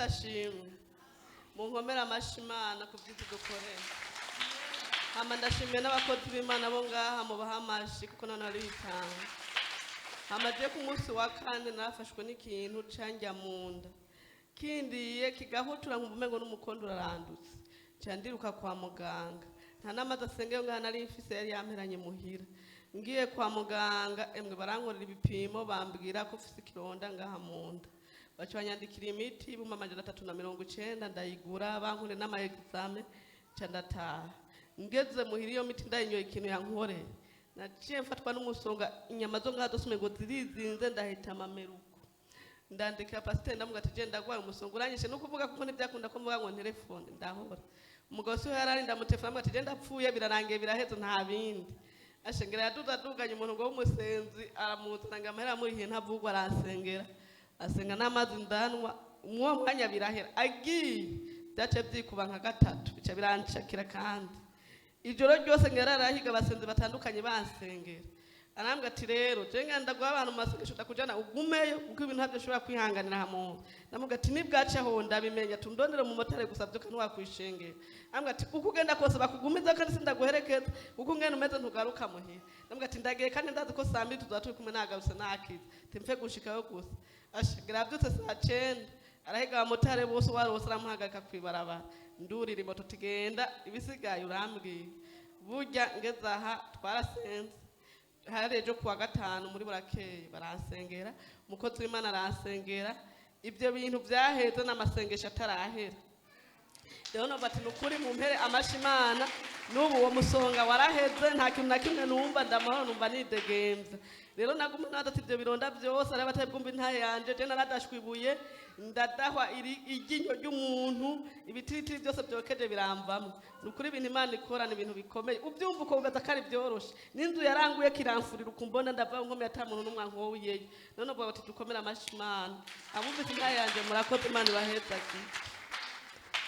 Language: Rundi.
Ashimwe. Munkomere amashi Imana ku byiza dukorera. Hama ndashimiye n'abakozi b'Imana bo ngaha, mubaha amashi kuko none baritanga. Hama je ku munsi wa kane narafashwe n'ikintu canjya mu nda, kindiye kigahutura, nkumva umengo n'umukondo urarandutse. Nca ndiruka kwa muganga, nta n'amazi asengeyo ngaha nari mfise, yari yamperanye muhira. Ngiye kwa muganga, emwe, barankorera ibipimo, bambwira ko mfise ikironda ngaha mu nda. Baca banyandikira imiti 390,000, ndayigura, bankorera n'ama examens, nca ndataha. Ngeze muhira, iyo miti ndayinyoye, ikintu yankoreye, naciye mfatwa n'umusonga, inyama zo ngaha zose umengo zirizinze, ndahita amameruko. Ndandikira pasiteri, ndamubwira ati: "Je ndagwaye umusonga uranyishe." No kuvuga kuko ntibyakunda ko mvuga ngo telefone, ndahora umugabo siwe yarari. Ndamutelefona, ndamubwira ati: "Je ndapfuye, birarangiye, biraheze, nta bindi." Ashengera yaduze aduganye umuntu ngo w'umusenzi, aramuzana ngo amahera amurihiye ntavugwa, aransengera, asenga n'amazi ndanwa, mw'uwo mwanya birahera. Agiye, byaciye byikuba nka gatatu, bica biranshakira. Kandi ijoro ryose ngera arahiga abasenzi batandukanye bansengera. Arambwira ati: "Rero je ngenda guha abantu mu masengesho, ndakujana ugumeyo kuko ibintu ntabyo ushobora kwihanganira hamwe." Ndamubwira ati: "Nibwaca ho ndabimenya, tundondere mu motari gusa, vyuka ntiwakwishengera." Arambwira ati: "Uko ugenda kose bakugumiza, kandi sindaguherekeza, uko ungenda umeze ntugaruka muhira." Ndamubwira ati: "Ndagiye, kandi ndazi ko saa 2 tuzaba turi kumwe, nagarutse nakize." Timfe gushikayo gusa. Asha, yavyutse saa 9, arahiga abamotari bose, uwarose aramuhagarika kw'ibarabara, ndurira imoto, tugenda, ibisigaye urambwira. Burya ngeze aha, twarasenze hari ejo kuwa gatanu muri burakeye, baransengera, umukozi w'Imana aransengera, ibyo bintu byaheze n'amasengesho atarahera. Rero numva ati: "Ni ukuri mumpere amashi Imana." N'ubu uwo musonga waraheze, nta kintu na kimwe numva, ndamahoro, numva nidegemvya. Rero naguma nadata ibyo bironda byose, ari abatari bwumva intahe yanje. Je naradashwe ibuye, ndadahwa iryinyo ry'umuntu, ibitiritiri byose byokeje biramvamwo. Ni ukuri ibintu Imana ikora ni ibintu bikomeye, ubyumva ukumva ko ari byoroshe. N'inzu yaranguye kiramfurira, ukumbona ndava nkomeye, ata muntu n'umwe ankowiyeyo. None ubwo bati dukomere amashi Imana. Abumvise intahe yanje, murakoze, Imana ibahezagire.